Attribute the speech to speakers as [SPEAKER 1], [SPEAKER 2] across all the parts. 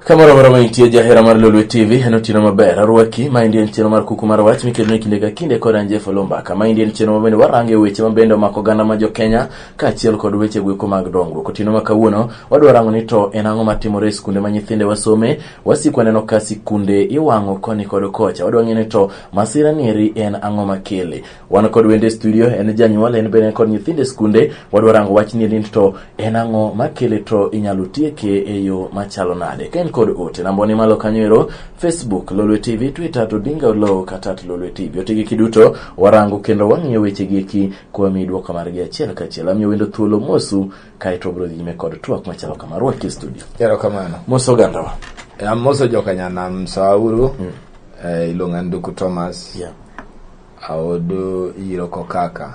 [SPEAKER 1] Kamoro amora ma intie jahera mar Lolwe TV, en otieno maber. Arwaki, maendi en chenro mar kuku mar wach mikelo ne kinde ka kinde kod an Jeff Olombaka. Maendi en chenro ma bende warange weche ma bende omako oganda ma jo-Kenya kaachiel kod weche goeko mag dongruok. Otieno ma kawuono wadwa rango ni to en ang'o matimore e skunde ma nyithinde wasome. Wasiko waneno ka sikunde iwang'o koni kod kocha. Wadwa ng'eyo ni to masira ni eri en ang'o makele. Wan kod wende e studio, en janyuol, en bende en kod nyithindo e skunde. Wadwa rango wach ni eri to en ang'o makele to inyalo tieke e yo machalo nade. Ka in kod ote, namba ni malo kanyo ero, Facebook Lolwe TV, Twitter to Odinga Oloo kata at Lolwe TV. Ote gi kiduto warango kendo wang'iyo weche gi eki kwamiyi dwoko margi achiel kachiel. Amiyo wendo thuolo mosu kaeto wabiro dhi nyime kod twak machalo kama. Rwaki e studio.
[SPEAKER 2] Erokamano.
[SPEAKER 1] Mos ogandawa.
[SPEAKER 2] Amoso jokanyanam sauru. Iluonga Nduku Thomas. Aodo Iro Kokaka.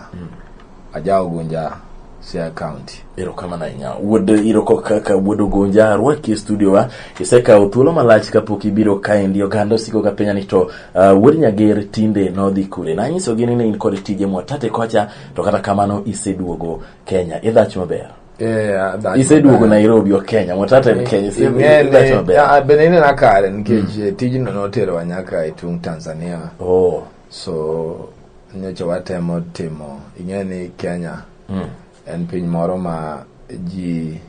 [SPEAKER 2] Aja Ugunja, Siaya County.
[SPEAKER 1] Erokamano ahinya. Wuod Iro Kokaka, wuod Ugunja, arwaki e studio wa. Isekawo thuolo malach kapok ibiro kaendi. Oganda osiko ka penja ni to wuod Nyager tinde nodhi kure. Nanyisogi ni ne in kod tije Mwatate kocha, to kata kamano iseduogo Kenya. Idhach maber.
[SPEAKER 2] Adhach
[SPEAKER 1] Iseduogo
[SPEAKER 2] maber.
[SPEAKER 1] Nairobi ok Kenya. Mwatate en Kenya. Idhach maber.
[SPEAKER 2] Bende inena kare nikech tijno noterowa nyaka e tung' Tanzania.
[SPEAKER 1] Oh.
[SPEAKER 2] So nyocha watemo timo, ing'e ni Kenya en piny moro ma ji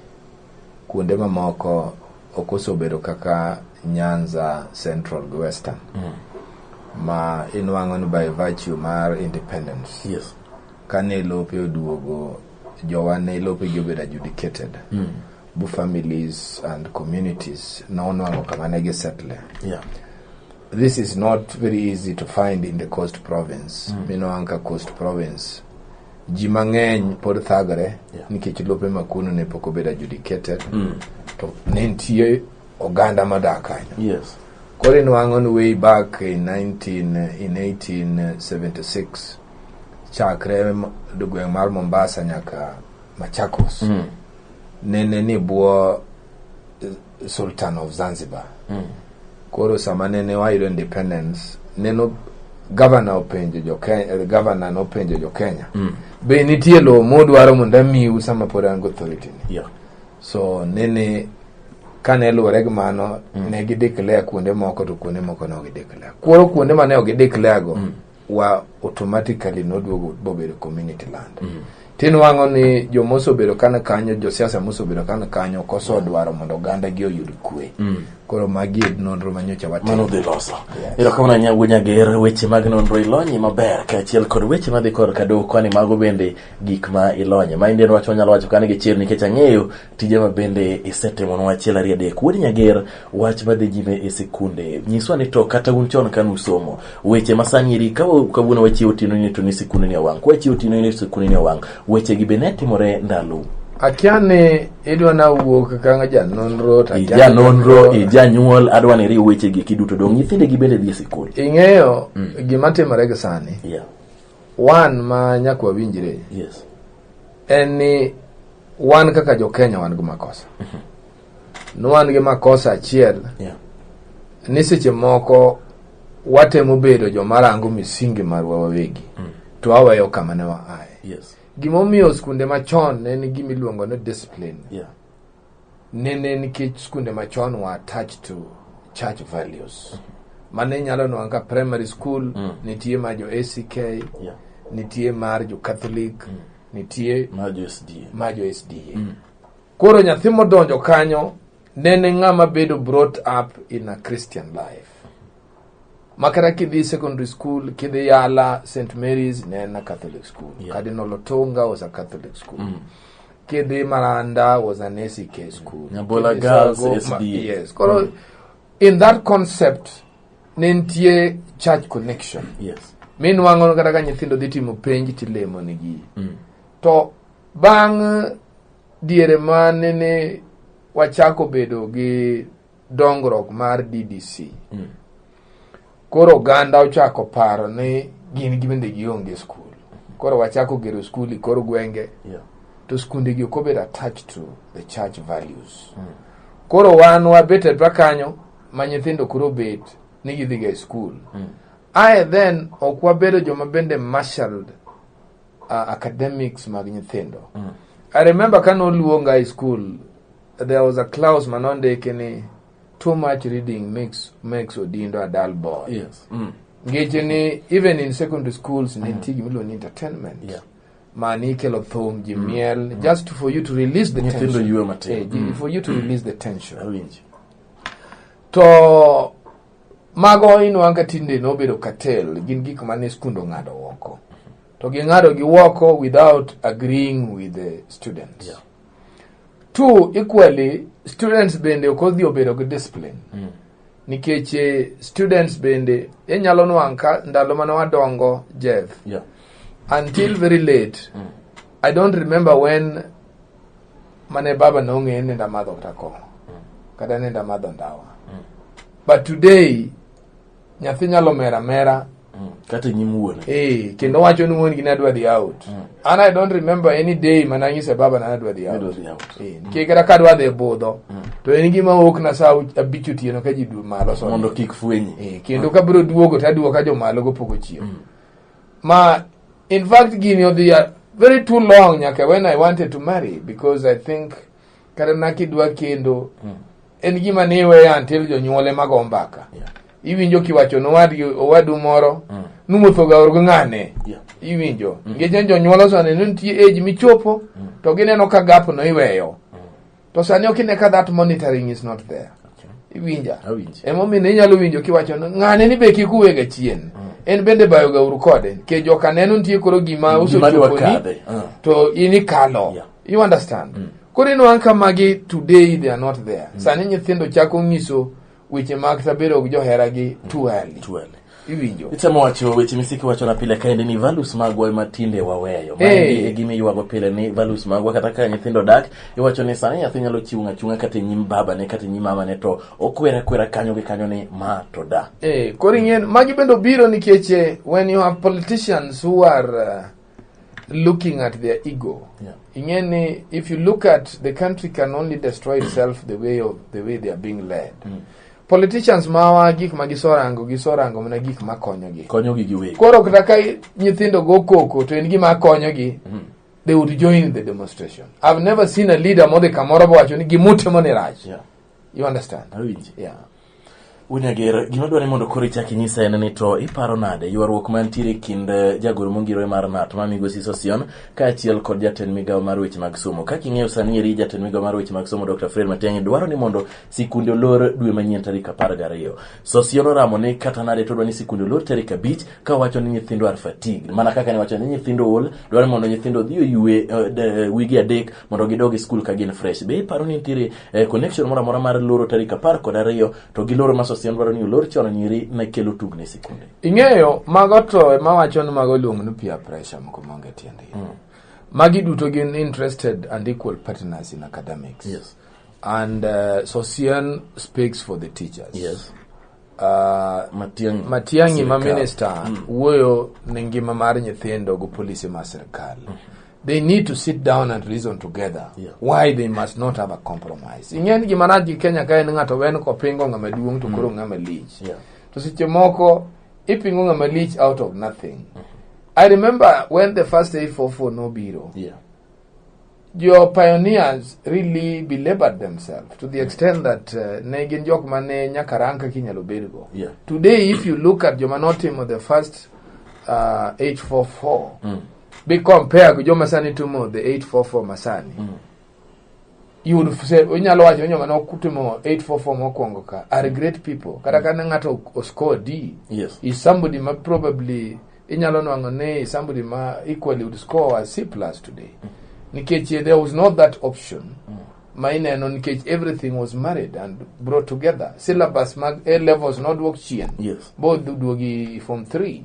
[SPEAKER 2] kuonde mamoko ok osebedo kaka Nyanza, Central gi Western ma inwang'o ni by virtue mar independence kane lope oduogo jowa ne lope gi obedo adjudicated bu families and communities nonwang'o kama ne gisettle. This is not very easy to find in the Coast Province. Minwang'o ka Coast Province ji mang'eny pod thagre nikech lope ma kuno ne pok obedo adjudicated to ne nitie oganda madak kanyo. Koro inwang'o ni way back in 19 in 1876 chakre gweng' mar Mombasa nyaka Machakos nene ni bwo Sultan of Zanzibar. Koro sama nene wayudo independence, neno governor openjo jo Kenya, governor nopenjo jo Kenya, be nitie lowo mudwaro mondo amiu sama pod an gi authority ni? So nene kane luwore gi mano, ne gi declare kuonde moko to kuonde moko ne ok gi declare. Koro kuonde mane ok gi declare go wa automatically noduogo bobedo community land. Tinwang'o ni joma osebedo kan kanyo, josiasa mosebedo kan kanyo koso dwaro mondo oganda gi oyud kwe. Koro magi e nonro manyocha watimo.
[SPEAKER 1] Mano dhi loso. Erokamano ahinya wuod Nyager, weche mag nonro ilonyi maber kaachiel kod weche madhi korka doho kwani mago bende gik ma ilonye. Maendi en wach manyalo wacho kane gi chir nikech ang'eyo tije ma bende isetimonwa achiel ariyo adek. Wuod Nyager, wach madhi nyime e sikunde. Nyiswa ni to kata un chon kane usomo, weche ma sani eri ka kawuono wachiewo otieno ni to ni sikunde ni owang', kwachiewo otieno ni sikunde ni owang', weche gi be ne timore ndalou.
[SPEAKER 2] Akia ni idwa na wuok kaka janonro to akia
[SPEAKER 1] Ija nonro, ija nyuol, adwa ni iriw weche gi kiduto dong' nyithinde gi bende dhi e sikul.
[SPEAKER 2] Ing'eyo gima timore gi sani. Wan ma nyaka wawinjre. En ni wan kaka jo Kenya wan gi makosa. Nwan gi makosa achiel ni seche moko watemo bedo joma rango misingi marwa wawegi to waweyo kama ne waaye. Gimomiyo skunde machon ne nigi gima iluongo ni discipline. Nene nikech skunde machon were attached to church values. Mane inyalo nwang'o ka primary school nitie mar jo ACK, nitie mar jo Catholic, nitie
[SPEAKER 1] mar jo SDA.
[SPEAKER 2] Mar jo SDA. Koro nyathi modonjo kanyo nene ng'ama bedo brought up in a Christian life. Makata kidhi secondary school, kidhi Yala, St. Mary's, ne en a Catholic school. Cardinal Otunga was a Catholic school. Kidhi Maranda was an ACK school.
[SPEAKER 1] Nyabola
[SPEAKER 2] Kidhi
[SPEAKER 1] Girls,
[SPEAKER 2] Sago,
[SPEAKER 1] SDA.
[SPEAKER 2] Yes. Koro, in that concept, ne nitie church connection. Minwang'o kata ka nyithindo dhi timo penj tilemo nigi. To bang' diere ma nene wachako bedo gi dongruok mar DDC, koro oganda ochako paro ni gin bende gionge skul. Koro wachako gero skul e kor gwenge, to skunde gi ok obedo attached to the church values. Koro wan wabet e kanyo ma nyithindo koro bet ni gidhi ga e skul. Ae then ok wabedo joma bende marshaled academics mag nyithindo. I remember ka noluonga e school, there was a clause manondiki ni Too much reading makes Odindo a dull boy. Ngeche ni even in secondary schools nitie gima iluongo ni entertainment. Mani ikelo thum, ji miel, just for you to release the
[SPEAKER 1] Nyithindo
[SPEAKER 2] tension.
[SPEAKER 1] ywe matin.
[SPEAKER 2] For you to release the tension.
[SPEAKER 1] Awinji.
[SPEAKER 2] To mago inwang' ka tinde nobedo cartel, gin gik mane skund ong'ado oko. To ging'ado gi oko without agreeing with the students. Two, equally, students bende ok odhi obedo gi discipline. Nikech students bende inyalo nwang' ka ndalo mane wadongo, Jeff, until very late, I don't remember when mane baba nong'e ni ndamadho kata kong'o kata ni ndamadho ndawa. But today nyathi nyalo mera mera
[SPEAKER 1] Kata e nyim wuone.
[SPEAKER 2] Kendo wacho ni wuon gi ne adwa dhi out. And I don't remember any day mana anyise baba na adwa dhi out.
[SPEAKER 1] Idwa dhi out.
[SPEAKER 2] Nikech kata ka adwa dhi e budho, to en gima wuok na sa 5 otieno ka ji malo so.
[SPEAKER 1] Mondo kik fwenyi.
[SPEAKER 2] Kendo kabiro duogo to aduogo ka jomalo go pok ochiew. Ma in fact gini odhi very too long nyaka when I wanted to marry, because I think kata na kidwa kendo en gima ne iweyo until jonyuol ema go mbaka. Iwinjo kiwacho nowadgi owadu moro nuwuotho ga or gi ng'ane. Iwinjo. Nikech en jonyuol oseneno ni nitie age michopo to gineno ka gap no iweyo. To sani ok ine ka that monitoring is not there. Iwinja?
[SPEAKER 1] Awinji.
[SPEAKER 2] Emomiyo inyalo winjo kiwacho ni ng'ane ni be kik uwe ga chien. En bende bayo ga uru kode. Nikech joka neno nitie koro gima
[SPEAKER 1] Gima dwa
[SPEAKER 2] osechoponi
[SPEAKER 1] kadhe.
[SPEAKER 2] To in ikalo. You understand? Koro inwang' ka magi today they are not there. Sani nyithindo chako nyiso weche mag tabedo gi joheragi too early.
[SPEAKER 1] Too early.
[SPEAKER 2] Iwinjo?
[SPEAKER 1] Itemo wacho weche misiki wacho na pile kaendi ni values magwa ema tinde waweyo. Maendi e gima iywago pile ni values magwa kata ka nyithindo dak, iwacho ni sani nyathi nyalo chiwo achung'a kata e nyim babane kata e nyim mamane to okwera kwera kanyo gi kanyo ni ma to da.
[SPEAKER 2] Koro ing'e magi bende obiro nikech when you have politicians who are looking at their ego. Ing'e ni if you look at the country can only destroy itself the way they are being led. Politicians mawa gik ma gisorango gisorango mana gik makonyogi.
[SPEAKER 1] Konyogi giwegi.
[SPEAKER 2] Koro kata ka nyithindo go koko to en gima konyogi, they would join the demonstration. I've never seen a leader modhi kamoro bowacho ni gimutimo ni rach. You understand?
[SPEAKER 1] Awinji.
[SPEAKER 2] Yeah.
[SPEAKER 1] Winyager, gima dwaro ni mondo koro ichak inyisa en ni to iparo nade ywaruok mantiere e kind jagoro mongirore mar KNUT ma migosi Sossion kaachiel kod jatend migawo mar weche mag somo. Kaka ing'eyo sani eri jatend migawo mar weche mag somo Dr. Fred Matiang'i dwaro ni mondo sikunde olor dwe manyien tarik 12. Sossion oramo ni kata nade to odwa ni sikunde olor tarik 5 ka owacho ni nyithindo are fatigued. Mana kaka ne wacho ni nyithindo ol, dwaro ni mondo nyithindo odhi oywe wige 3 mondo gidog e skul ka gin fresh. Be iparo ni nitiere connection moro amora mar loro tarik 12 to gi loro ma Sossion dwaro ni olor chon nyiri ne kelo tugni e sikunde?
[SPEAKER 2] Ing'eyo, mago to ema wacho ni mago iluongo ni peer pressure moko maonge tiendgi. Magi duto gin interested and equal partners in academics. And Sossion speaks for the teachers.
[SPEAKER 1] Matiang'i.
[SPEAKER 2] Matiang'i ma
[SPEAKER 1] Sirikal.
[SPEAKER 2] minister wuoyo ne ngima mar nyithindo go policy mar sirikal. They need to sit down and reason together why they must not have a compromise. Ing'e ni gima rach gi Kenya ka en ng'ato wen kopingo ng'ama duong' to koro ng'ama lich. To seche moko ipingo ng'ama lich out of nothing. I remember when the first 844 nobiro. Your pioneers really belabored themselves to the extent that ne gin jok mane nyaka rang kaka inyalo bedgo. Today, if you look at joma notimo the first 844, be compare gi joma sani timo the 844 masani. You would say, inyalo wacho ni joma notimo 844 mokwongo ka are great people. Kata ka ne ng'ato o score D, is somebody ma probably inyalo nwang'o ni somebody ma equally would score a C plus today. Nikech there was not that option ma ineno nikech everything was married and brought together. Syllabus mag A levels nodwok chien. Both duogi form 3.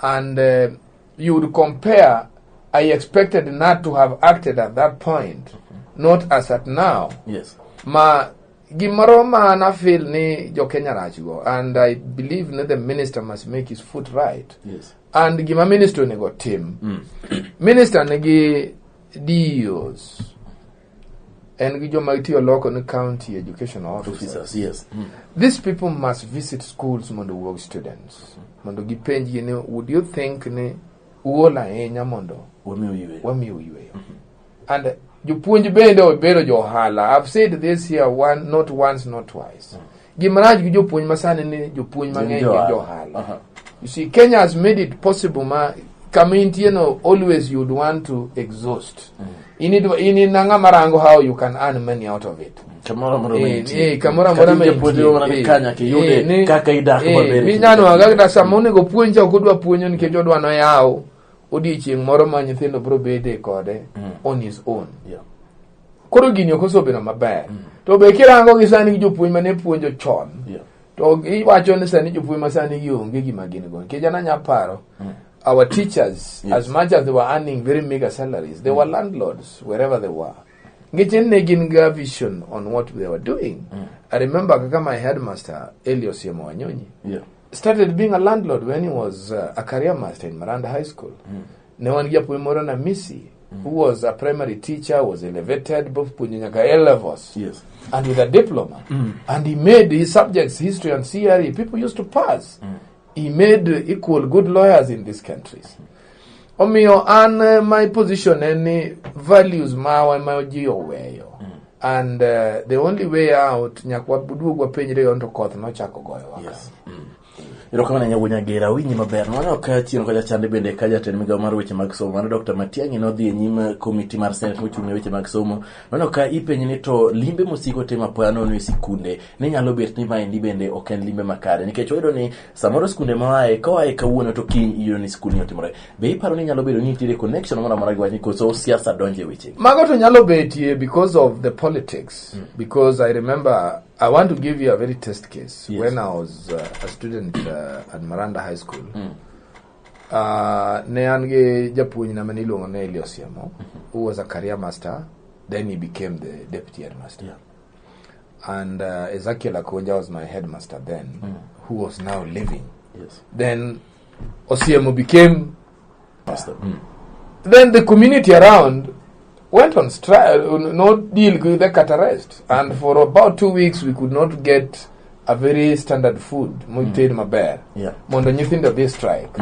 [SPEAKER 2] And you would compare, I expected not to have acted at that point, not as at now. Ma gimoro ma na feel ni jo Kenya rach go, and I believe ni the minister must make his foot right. And gima minister onego tim. Minister nigi DEOs. En gi joma itiyo loko ni county education officers.
[SPEAKER 1] Officers, yes.
[SPEAKER 2] These people must visit schools mondo owuog students. Mondo gipenjgi ni would you think ni uol ahinya mondo
[SPEAKER 1] wamiu yweyo.
[SPEAKER 2] Wamiu yweyo. And jopuonj bende obedo jo ohala. I've said this here one, not once, not twice. Gima rach gi jopuonj masani ni jopuonj mang'eny gin johala. You see, Kenya has made it possible ma kama intie no always you'd want to exhaust. In in in ng'ama rango how you can earn money out of it.
[SPEAKER 1] Kamoro amora ma intie.
[SPEAKER 2] Kamoro amora ma
[SPEAKER 1] Kata in japuonj
[SPEAKER 2] intie.
[SPEAKER 1] mana ni ka nyaka iyude kaka idak maber e kinde
[SPEAKER 2] Minyalo
[SPEAKER 1] ka kinde.
[SPEAKER 2] kata sama onego puonj cha ok odwa puonjo nikech odwa noyaw odiechieng' moro ma nyithindo biro bede kode on his own. Koro gini ok osebedo maber. To be kirango gi sani gi jopuonj mane puonjo chon, to iwacho ni sani jopuonj ma sani gi onge gima gin go. Nikech an anya paro our teachers, as much as they were earning very meager salaries, they were landlords wherever they were. Nikech ne gin ga vision on what they were doing. I remember kaka my headmaster, Elio Siemo Wanyonyi, started being a landlord when he was a career master in Maranda High School. Ne wan gi japuonj moro na Missy, who was a primary teacher, was elevated both puonjo nyaka A levels. And with a diploma. And he made his subjects, history and CRE, people used to pass. He made equal good lawyers in these countries. Omiyo an my position en ni values mawa ma ji oweyo. And the only way out nyaka waduog wapenjre yon to koth nochako goyowa.
[SPEAKER 1] Yes. Erokamano ahinya wuon Nyagera, awinji maber. Waneno ka chien kocha chande bende ka jatend migawo mar weche mag somo mano Dr. Matiang'i nodhi e nyim komiti mar Senate mochung' ne weche mag somo. Waneno ka ipenje ni to limbe mosiko timo apoya nono e sikunde ne nyalo bet ni maendi bende ok en limbe makare nikech wayudo ni samoro sikunde ma oaye ka oaye kawuono to kiny iyudo ni sikul ni otimore. Be iparo ni nyalo bedo ni nitiere connection moro amora gi wachni koso siasa donjo e wechegi?
[SPEAKER 2] Mago to nyalo betie because of the politics. Because I remember, I want to give you a very test case. When I was a student at Maranda High School, ne an gi japuonj na mane iluongo ni Elio Siemo, who was a career master. Then he became the deputy headmaster. And Ezekiel Akonja was my headmaster then, who was now leaving. Then Osiemo became
[SPEAKER 1] Master.
[SPEAKER 2] Then the community around went on strike, no deal with the cut arrest. And for about 2 weeks, we could not get a very standard food, moted maber, mondo nyithindo dhi strike.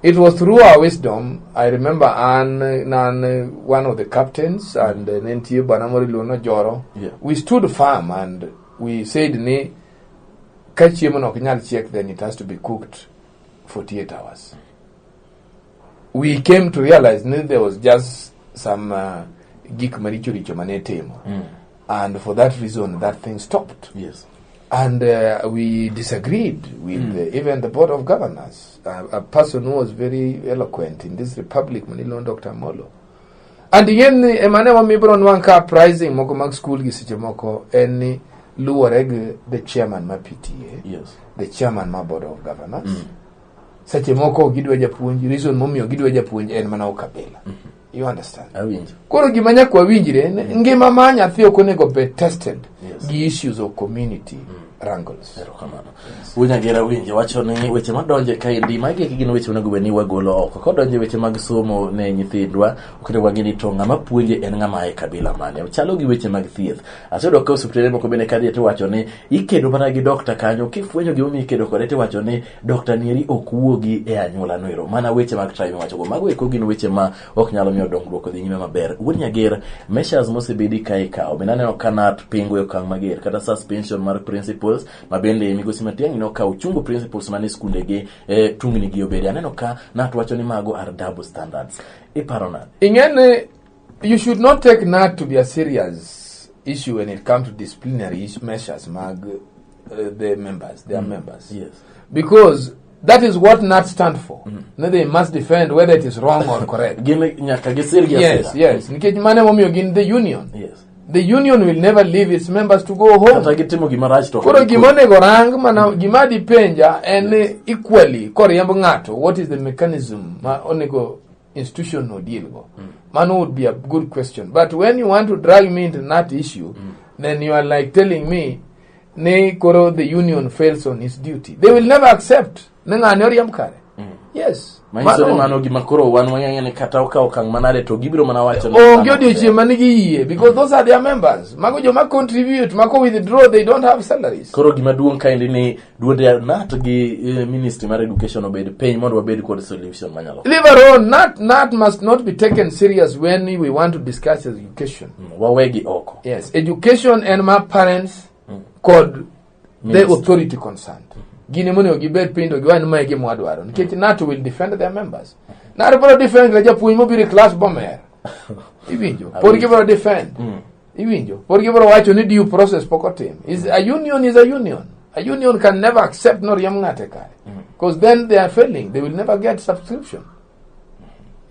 [SPEAKER 2] It was through our wisdom. I remember an, nan, one of the captains, and ne nitie bwana moro iluongo ni Joro. We stood firm and we said ni ka chiemo no ok nyal chiek, then it has to be cooked 48 hours. We came to realize that there was just some gik maricho richo mane timo, and for that reason that thing stopped. And we disagreed with even the board of governors, a person who was very eloquent in this republic maniluongo Dr. Molo. And again emane wamibro nwang' ka uprising moko mag school gi seche moko en ni luwore gi the chairman ma PTA, the chairman ma board of governors. Seche moko ok gidwa japuonj, reason momiyo gidwa japuonj en mana ukabila, you understand?
[SPEAKER 1] Awinjo.
[SPEAKER 2] Koro gima nyaka wawinjre ni ngima ma nyathi ok onego bed tested gi issues of community wrangles.
[SPEAKER 1] Erokamano. Wuon Nyagera winjo wacho ni weche madonje kaendi magi eki gin weche monego bed ni wagolo oko. Kodonje weche mag somo ne nyithindwa, ok onego wang'e ni to ng'ama puonje en ng'ama ae kabila mane. Chalo gi weche mag thieth. Aseyudo ka osiptende moko bende kadhi tiwacho ni ikedo mana gi dokta kanyo, kifwenyo gimomiyo ikedo kode tiwacho ni dokta nieri ok wuogi e anyuola no ero. Mana weche mag tribe miwachogo. Mago eko gin weche ma ok nyalo miyo dongruok odhi nyime maber. Wuon Nyager, measures mosebedi ka ikawo, bende aneno ka KNUT pingo e okang' mager, kata suspension mar principals, ma bende migosi Matiang'i nokawo chungo principals mane skundegi tungni gi obede. Aneno ka KNUT wacho ni mago are double standards. Iparo nade?
[SPEAKER 2] Ing'e you should not take KNUT to be a serious issue when it comes to disciplinary measures mag the members, their members. Because that is what KNUT stand for. No, they must defend whether it is wrong or correct.
[SPEAKER 1] Gin nyaka gisir gi asira.
[SPEAKER 2] Yes. Nikech mano emomiyo gin the union. The union will never leave its members to go home.
[SPEAKER 1] Kata gitimo gima rach to ok
[SPEAKER 2] Koro
[SPEAKER 1] gikwe.
[SPEAKER 2] gima onego rang mana gima dipenja en ni equally koriemb ng'ato, what is the mechanism ma onego institution no deal go? Mano would be a good question. But when you want to drag me into that issue, then you are like telling me ni koro the union fails on its duty. They will never accept ni ng'ani oriemb kare. Yes.
[SPEAKER 1] Manyiso ni mano gima koro wan wang'eyo ni kata okawo okang' manade to gibiro mana wacho ni
[SPEAKER 2] Onge
[SPEAKER 1] mano
[SPEAKER 2] odiochieng' ma nigi yie because those are their members. Mago joma contribute, mako withdraw, they don't have salaries.
[SPEAKER 1] Koro gima duong' kaendi ni duonde KNUT gi ministry mar education obed piny mondo wabed kod solution manyalo.
[SPEAKER 2] Leave alone. KNUT must not be taken serious when we want to discuss education.
[SPEAKER 1] Wawegi oko.
[SPEAKER 2] Yes, education en ma parents kod The
[SPEAKER 1] Minister.
[SPEAKER 2] authority concerned. Gin ema onego gibed piny to giwach ni mae e gima wadwaro. Nikech KNUT will defend their members. KNUT biro defend kata japuonj mobiro e class bomer. Iwinjo? Pod gibiro defend. Iwinjo? Pod gibiro wacho ni due process pok otim. Is a union is a union. A union can never accept noriemb ng'ate kare. Because then they are failing. They will never get subscription.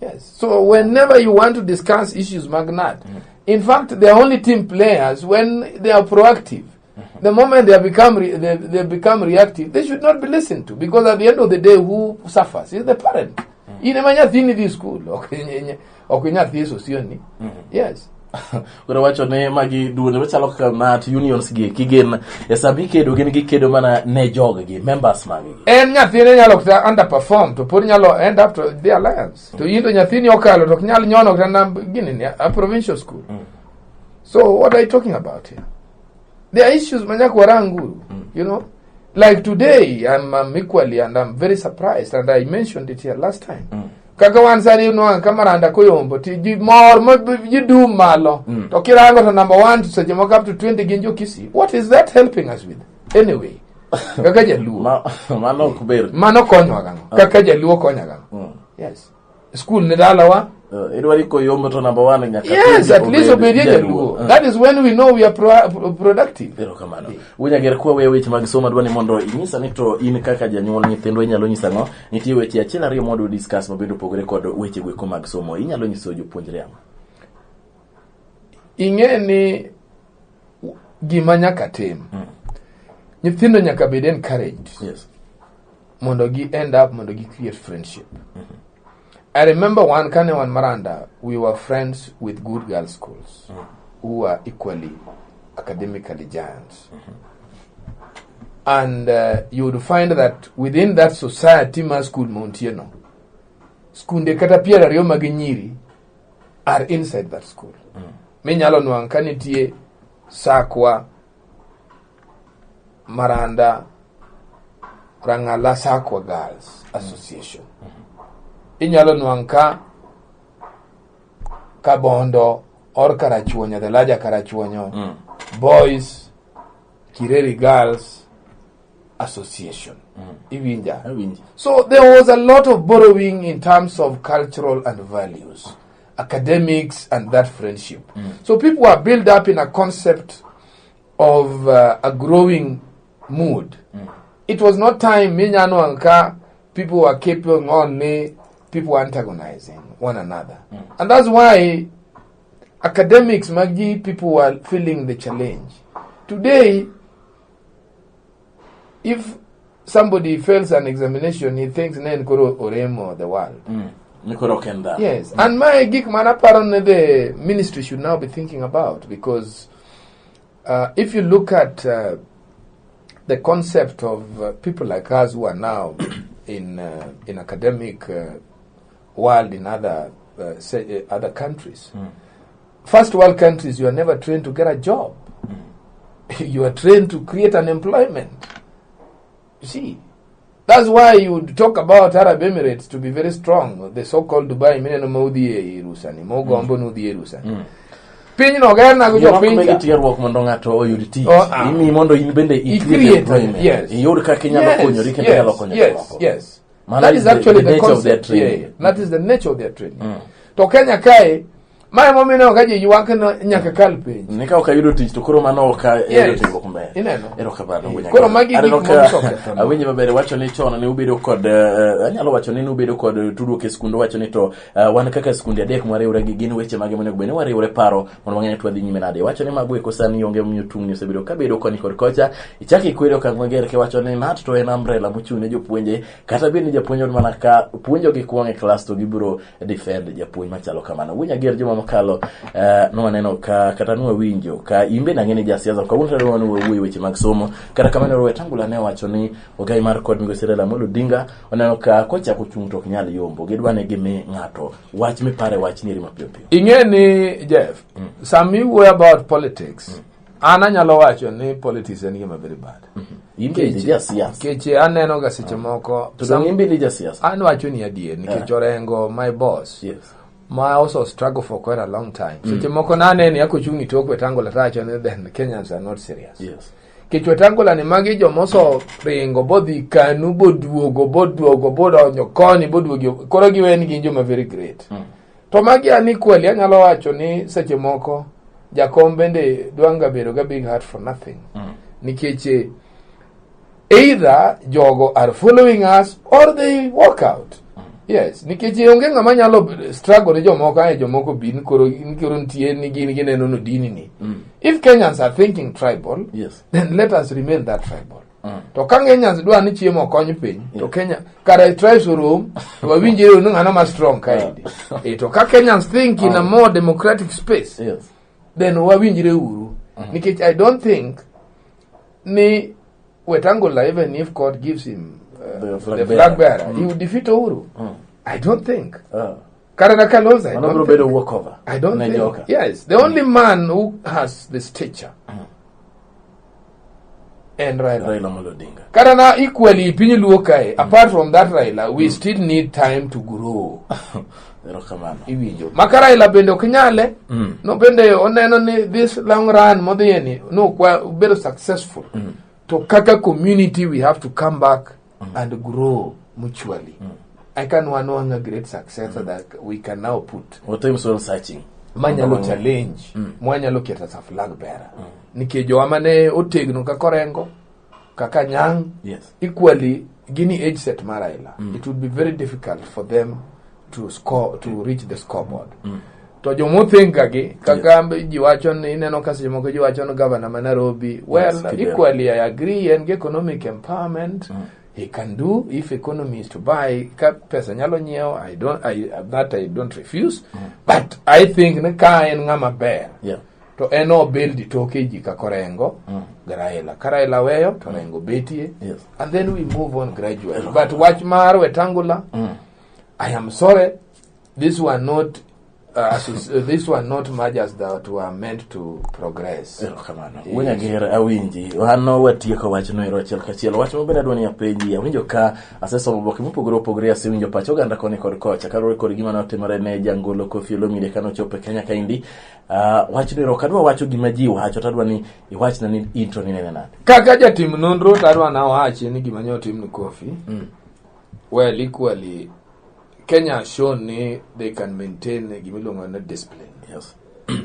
[SPEAKER 2] Yes. So whenever you want to discuss issues mag KNUT, in fact, they are only team players when they are proactive. The moment they become reactive, they should not be listened to because at the end of the day, who suffers is the parent. In ema nyathini dhi school, ok nyathi sosioni. Yes.
[SPEAKER 1] Koro wacho ne magi duonde machalo kaka KNUT unions gi eki gin e sama ikedo gin gikedo mana ne jog gi members mag gi.
[SPEAKER 2] En nyathine nyalo kata underperform to pod nyalo end up to the alliance. To in to nyathini okalo to ok nyal nyono kata nam gini ni a provincial school. So what are you talking about here? There are issues ma nyaka waranguru. Like today, I'm equally and I'm very surprised, and I mentioned it here last time. Kaka wan sani nwang'o ka Maranda koyombo ti ji mor ma ji dum malo to kirango to number one to seche moko up to 20 gin jo Kisii. What is that helping us with? Anyway, kaka jaluo
[SPEAKER 1] Mano ok ber.
[SPEAKER 2] Mano konyowa gang'o? Kaka jaluo konya gang'o? Yes. School ni dalawa.
[SPEAKER 1] Idwaro koyombo to number one nyaka
[SPEAKER 2] Yes,
[SPEAKER 1] 20
[SPEAKER 2] at least obedie
[SPEAKER 1] jaluo.
[SPEAKER 2] jaluo. That is when we know we are productive.
[SPEAKER 1] Erokamano. Winyager kwa weyo weche mag somo adwa ni mondo inyisa ni to in kaka janyuol nyithindwa inyalo nyisa ang'o? Nitie weche achiel ariyo mwadwa discuss mabende opogore kod weche goeko mag somo. Inyalo nyiso jopuonjre ang'o?
[SPEAKER 2] Ing'e ni gima nyaka tim. Nyithindo nyaka bed encouraged mondo gi end up mondo gi create friendship. I remember one kane wan Maranda, we were friends with good girls schools who were equally academically giants. And you would find that within that society mar school Montieno, skunde kata 20 mag nyiri are inside that school. Minyalo nwang' ka nitie Sakwa, Maranda, Rang'ala Sakwa Girls Association. Inyalo nwang' ka Kabondo or Karachuonyo, the larger Karachuonyo, Boys, Kireri Girls Association. Iwinja?
[SPEAKER 1] Awinji.
[SPEAKER 2] So there was a lot of borrowing in terms of cultural and values, academics and that friendship. So people were built up in a concept of a growing mood. It was not time minyano anka people were keeping on ni people were antagonizing one another. And that's why academics magi people were feeling the challenge. Today, if somebody fails an examination, he thinks nen koro oremo the world.
[SPEAKER 1] Ni koro ok en dhano.
[SPEAKER 2] Yes, and my gik mana paro ni the ministry should now be thinking about because if you look at the concept of people like us who are now in academic world in other say, other countries, first world countries, you are never trained to get a job. You are trained to create an employment. You see, that's why you would talk about Arab Emirates to be very strong. The so-called Dubai mineno ma udhiye irusani, mogombo ni udhiye irusani. Pinyno gerna go
[SPEAKER 1] Gima ok
[SPEAKER 2] jopiny
[SPEAKER 1] megi
[SPEAKER 2] cha.
[SPEAKER 1] tiegruok mondo ng'ato oyud tich.
[SPEAKER 2] Oh, ah.
[SPEAKER 1] Imiyi mondo in bende i
[SPEAKER 2] I
[SPEAKER 1] create
[SPEAKER 2] create,
[SPEAKER 1] employment.
[SPEAKER 2] yes.
[SPEAKER 1] Iyud kaka inyalo konyori kendo inyalo konyo jomoko. Mano
[SPEAKER 2] That
[SPEAKER 1] is
[SPEAKER 2] is actually
[SPEAKER 1] the
[SPEAKER 2] the,
[SPEAKER 1] nature of their
[SPEAKER 2] concept.
[SPEAKER 1] training.
[SPEAKER 2] Yeah, that is the nature of their training. To Kenya kae, mae momineno ka ji ywak ni nyaka kal penj.
[SPEAKER 1] Ni ka ok ayudo tich to koro mano ok ayudo tiegruok maber.
[SPEAKER 2] Ineno.
[SPEAKER 1] Erokamano, Wuod
[SPEAKER 2] Koro
[SPEAKER 1] Nyagar.
[SPEAKER 2] magi
[SPEAKER 1] Aneno
[SPEAKER 2] gik
[SPEAKER 1] ka
[SPEAKER 2] momiyo oketho.
[SPEAKER 1] awinjo maber wacho ni chon ne ubedo kod anyalo wacho ni nubedo kod tudruok e skunde wacho ni to wan kaka skunde adek mwariwre gi gin weche mage monego bed ni wariwre paro mondo wang'e ni to wadhi nyime nade. Wacho ni mago eko sani onge momiyo tungni osebedo kabedo koni kod kocha. Ichako ikwedo okang' mager kiwacho ni KNUT to en umbrella mochung' ne jopuonje kata bed ni japuonj od mana ka puonjo gi kwong' e klas to gibiro defend japuonj machalo kamano. Wuod Nyager juma mokalo nwaneno ka kata nwawinjo ka in bende ang'e ni jasiasa kawuono to adwa ni wawuoye weche mag somo kata kamano Wetangula ne owacho ni ogai mar kod migosi Raila Amolo Odinga oneno ka kochako chung' to ok nyal yombo gidwa ni gimi ng'ato wach mipare wach nieri mapiyo piyo.
[SPEAKER 2] Ing'e ni Jeff, sama iwuoyo about politics, an anyalo wacho ni politics en gima very bad.
[SPEAKER 1] In bende jasiasa.
[SPEAKER 2] Nikech aneno ga seche moko
[SPEAKER 1] To dong' in bende jasiasa.
[SPEAKER 2] An wacho ni adier nikech Orengo my boss ma also struggle for quite a long time. Seche moko naneni ako chung' e tok Wetangula tawacho ni then Kenyans are not serious. Kech Wetangula ni magi jomoso ringo bodhi Kanu boduogo boduogo bodonjo koni boduogo koro giwe ni gin joma very great. To magi an equally anyalo wacho ni seche moko jakom bende dwanga bedo ga big heart for nothing. Nikech either jogo are following us or they walk out. Yes, nikech onge ng'ama nyalo struggle ne jomoko ae jomoko bin koro koro nitie ni gin gineno no dini ni. If Kenyans are thinking tribal, then let us remain that tribal. To ka Kenyans dwa ni chiemo okony piny, to Kenya kare tribes orom, to wawinjre ni ng'ano ma strong kaendi. Eh, to ka Kenyans think in a more democratic space, then wawinjre uru. Nikech I don't think ni Wetangula, even if God gives him
[SPEAKER 1] The flag
[SPEAKER 2] the
[SPEAKER 1] bearer.
[SPEAKER 2] flag bearer, he will defeat Uhuru. I don't think. Karena Kalonzo, I
[SPEAKER 1] Mano
[SPEAKER 2] don't
[SPEAKER 1] biro bedo
[SPEAKER 2] think.
[SPEAKER 1] walkover.
[SPEAKER 2] I don't
[SPEAKER 1] ne
[SPEAKER 2] think.
[SPEAKER 1] joka.
[SPEAKER 2] Yes, the only man who has the stature and Raila.
[SPEAKER 1] Raila Amolo Odinga.
[SPEAKER 2] Karana equally piny luo kae, apart from that Raila, we still need time to grow.
[SPEAKER 1] Erokamano.
[SPEAKER 2] Iwinjo. Maka Raila bende ok nyale. No bende oneno ni this long run modhiye ni no kwa bedo successful. To kaka community we have to come back and grow mutually. I can wanwang' a great success that we can now put
[SPEAKER 1] Watim soul searching.
[SPEAKER 2] manyalo challenge mwanyalo keto as a flag bearer nikech jowa mane otegno kaka Orengo kaka Nyang' equally gini age set mar Raila it would be very difficult for them to score to reach the scoreboard to jomothinga gi kaka ji wacho ni ineno ka seche moko ji wacho ni governor ma Nairobi well
[SPEAKER 1] Kibera.
[SPEAKER 2] equally I agree en gi economic empowerment he can do if economy is to buy ka pesa nyalo nyiewo I don't I that I don't refuse but I think ni ka en ng'ama ber to en obuild toke ji kaka Orengo gi Raila ka Raila weyo to Orengo betie and then we move on gradually but wach mar Wetangula I am sorry these were not these were not mergers that were meant to progress.
[SPEAKER 1] Erokamano. Wuonyager awinji. Wan watieko wachno ero achiel kachiel. Wach mabende adwa ni apenji. Awinjo ka asesomo oboke mopogore opogore asewinjo pach oganda koni kod kocha kaluwore kod gima notimore ne jangolo Koffi Olomide kane ochopo e Kenya kaendi. Wachno ero ok adwa wacho gima ji wacho to adwa ni iwachna ni in to ninene nade.
[SPEAKER 2] Kaka jatim nonro to adwa nawachi ni gima ne otim ni Koffi well equally Kenya has shown ni they can maintain gima iluongo ni discipline.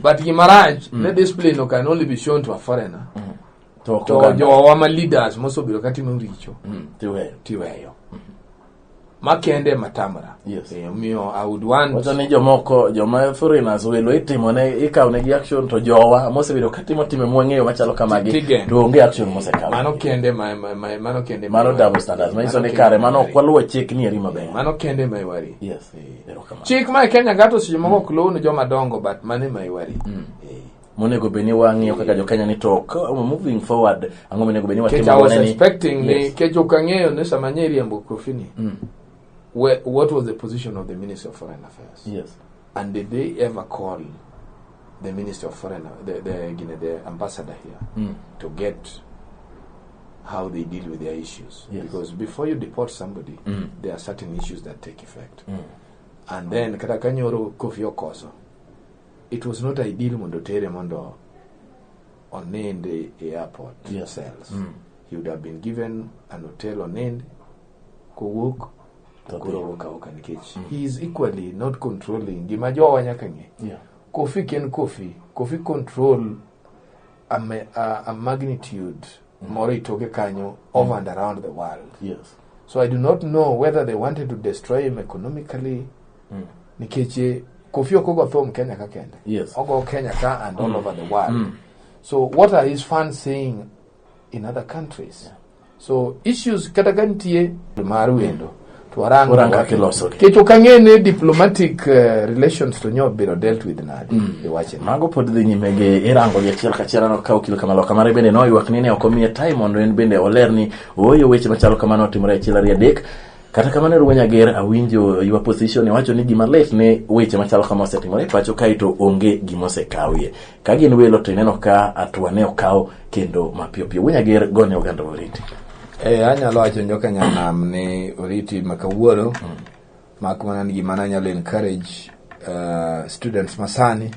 [SPEAKER 2] But gima rach ne discipline can only be shown to a foreigner.
[SPEAKER 1] To ok
[SPEAKER 2] To
[SPEAKER 1] oganda.
[SPEAKER 2] jowa ma leaders mosebedo katimo richo
[SPEAKER 1] Tiweyo.
[SPEAKER 2] tiweyo. Makende matamra. Omiyo I would want
[SPEAKER 1] Wacho ni jomoko joma foreigners welo itimone ikawo negi action to jowa mosebedo katimo time mwang'eyo machalo kamagi
[SPEAKER 2] Tigeng'o.
[SPEAKER 1] to onge action mosekaw.
[SPEAKER 2] Mano kende ma, ma, ma mano kende ma
[SPEAKER 1] Mano
[SPEAKER 2] iwari.
[SPEAKER 1] double standards. Manyiso
[SPEAKER 2] Mano
[SPEAKER 1] ni kare
[SPEAKER 2] kende
[SPEAKER 1] mano
[SPEAKER 2] ma
[SPEAKER 1] ok waluwo chik ni eri maber.
[SPEAKER 2] Mano kende ma iwari.
[SPEAKER 1] Yes. Erokamano.
[SPEAKER 2] Chik ma e Kenya gato seche moko ok luw ne joma dongo but mano ema iwari.
[SPEAKER 1] Monego bed ni wang'iyo kaka jo-Kenya ni to moving forward ang'o monego bed ni
[SPEAKER 2] Kech
[SPEAKER 1] watimo
[SPEAKER 2] I was
[SPEAKER 1] wane ni
[SPEAKER 2] expecting ni kech ok ang'eyo ni sama nye riembo Kofi ni what was the position of the Minister of Foreign Affairs? And did they ever call the Minister of Foreign the, gine, the ambassador here to get how they deal with their issues? Because before you deport somebody, there are certain issues that take effect. And then kata kanyoro Kofi okoso, it was not ideal mondo tere mondo onind e airport cells. He would have been given an hotel onind kowuok to koro owuok awoka nikech he is equally not controlling gima jowa nyaka ng'e. Kofi ken Kofi Kofi control a magnitude moro itoke kanyo over and around the world. So I do not know whether they wanted to destroy him economically nikech Kofi ok ogo thum Kenya ka kende. Ogo Kenya ka and all over the world. So what are his fans saying in other countries? So issues kata ka nitie mar wendo to warang
[SPEAKER 1] Warang kaka ilosogi.
[SPEAKER 2] Kech ok ang'e ni diplomatic relations to nyo biro dealt with nade e wachni.
[SPEAKER 1] Mago pod dhi nyime gi irango gi achiel kachiel aneno ka okil kamaloka mare bende noywak ni ne ok omiye time mondo en bende oler ni ooyo weche machalo kamano otimore achiel ariyo adek kata kamano Ruo Nyager awinjo your position iwacho ni gima lit ni weche machalo kama osetimore e pacho kae to onge gima osekawie ka gin welo to ineno ka hatua ne okaw kendo mapiyo piyo Wuo Nyager gone oganda oriti
[SPEAKER 2] Anyalo wacho joka nyanam ni oriti ma kawuono mak mana ni gima nanyalo encourage students masani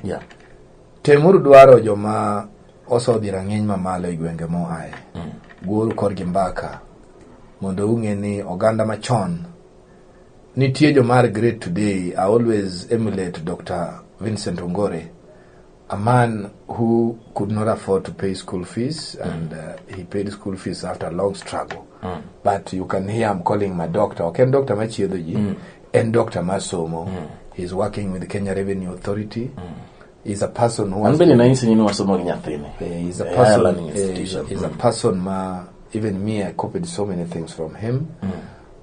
[SPEAKER 2] temuru dwaro joma Osodhi rang'iny mamalo e gwenge moaye. Gouru korgi mbaka mondo ung'e ni oganda machon nitie joma are great today. I always emulate Dr. Vincent Ongore, a man who could not afford to pay school fees, and he paid school fees after a long struggle. But you can hear I'm calling my doctor. Ok en doctor machiedho ji, en doctor masomo. He's working with the Kenya Revenue Authority. He's a person who
[SPEAKER 1] An
[SPEAKER 2] has
[SPEAKER 1] bende nanyisi ni wasomo gi nyathini.
[SPEAKER 2] He's a
[SPEAKER 1] Eh,
[SPEAKER 2] person,
[SPEAKER 1] learning institution.
[SPEAKER 2] he's a person ma even me, I copied so many things from him.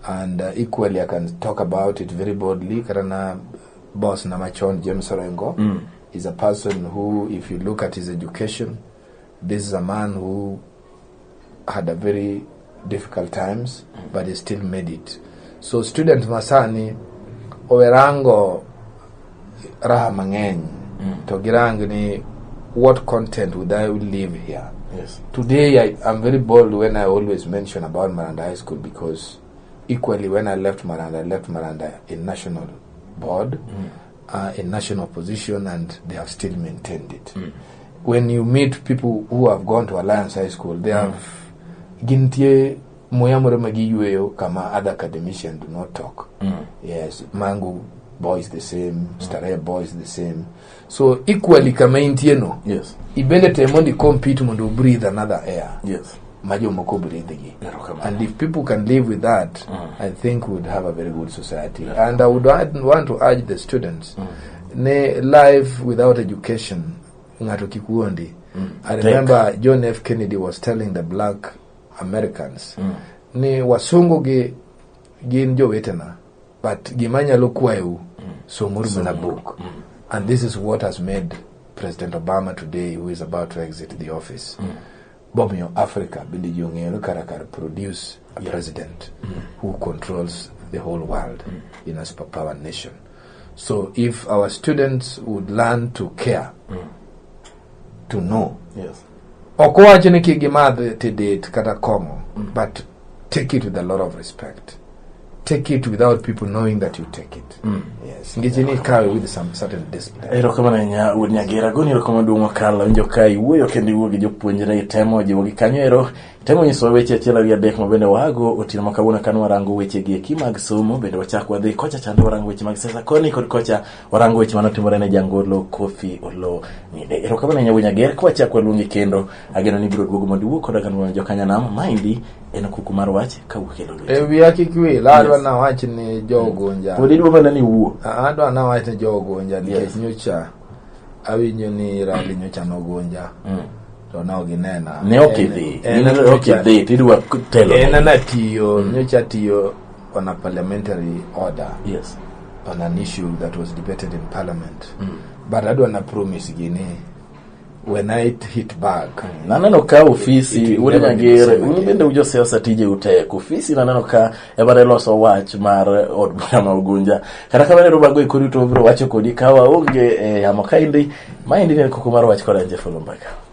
[SPEAKER 2] And equally, I can talk about it very boldly. Karana boss Namachon James Orengo is a person who, if you look at his education, this is a man who had a very difficult times, but he still made it. So students masani owerango raha mang'eny to girang ni what content would I leave here. Today I'm very bold when I always mention about Maranda High School, because equally when I left Maranda, I left Maranda in national board, in national position, and they have still maintained it. When you meet people who have gone to Alliance High School, they have gintie muya moro ma giyueyo kama other academicians do not talk. Yes, Mangu boys the same, Starehe boys the same. So equally kama intie no, ibende tem mondo i compete mondo u breathe another air ma jomoko breathe gi.
[SPEAKER 1] Erokamano.
[SPEAKER 2] And if people can live with that, I think we would have a very good society. And I would want to urge the students, ne life without education, ng'ato kik wuondi. I remember John F. Kennedy was telling the black Americans, ni wasungu gi gin jowetena, but gima nyalo kwayou, somuru mana book. And this is what has made President Obama today, who is about to exit the office. Bomiyo Africa bende ji ong'eyo ni kara kar produce a president who controls the whole world in a superpower nation. So if our students would learn to care, to know, ok owach ni kik gimadh tedet kata kong'o, but take it with a lot of respect. Take it without people knowing that you take it. Yes. Nikech ni ikawe with some certain discipline.
[SPEAKER 1] Erokamano ahinya wuod Nyagera, goni erokamano maduong' mokalo winjo ka iwuoyo kendo iwuoyo gi jopuonjre, itemo jiwogi kanyo ero, itemo nyisowa weche achiel ariyo adek ma bende wago otieno ma kawuono kane warango weche gi eki mag somo, bende wachak wadhi kocha chande warango weche mag siasa koni kod kocha warango weche manotimore ne jangolo Kofi Olomide. Erokamano ahinya wuod Nyagera, kwachak waluongi kendo ageno ni ibiro duogo mondo iwuo koda kan jokanyanam. Maendi en kuku mar wach kawuok e Lolwe.
[SPEAKER 2] E wiya kik wil, adwa nawach ni jo Ugunja.
[SPEAKER 1] Pod idwa mana ni iwuo.
[SPEAKER 2] Adwa nawach ni jo Ugunja nikech nyocha awinjo ni rally nyocha nogunja. To ne ok ginena.
[SPEAKER 1] Ne ok idhi.
[SPEAKER 2] En
[SPEAKER 1] In ok idhi tidwa telo.
[SPEAKER 2] En anatiyo, nyocha tiyo on a parliamentary order on an issue that was debated in parliament. But adwa na promise gi ni when I hit back,
[SPEAKER 1] Naneno ka ofisi
[SPEAKER 2] It will
[SPEAKER 1] wuod
[SPEAKER 2] never be the
[SPEAKER 1] Nyagere,
[SPEAKER 2] same
[SPEAKER 1] un
[SPEAKER 2] again.
[SPEAKER 1] bende ujosiasa tije utek. Ofisi naneno ka ema ne loso wach mar od bura ma Ugunja. Kata kamano ero mago e kori to wabiro wacho kodi ka waonge e yamo kaendi. Maendi ne en koko mar wach kod an Jeff Oloo Mbaka.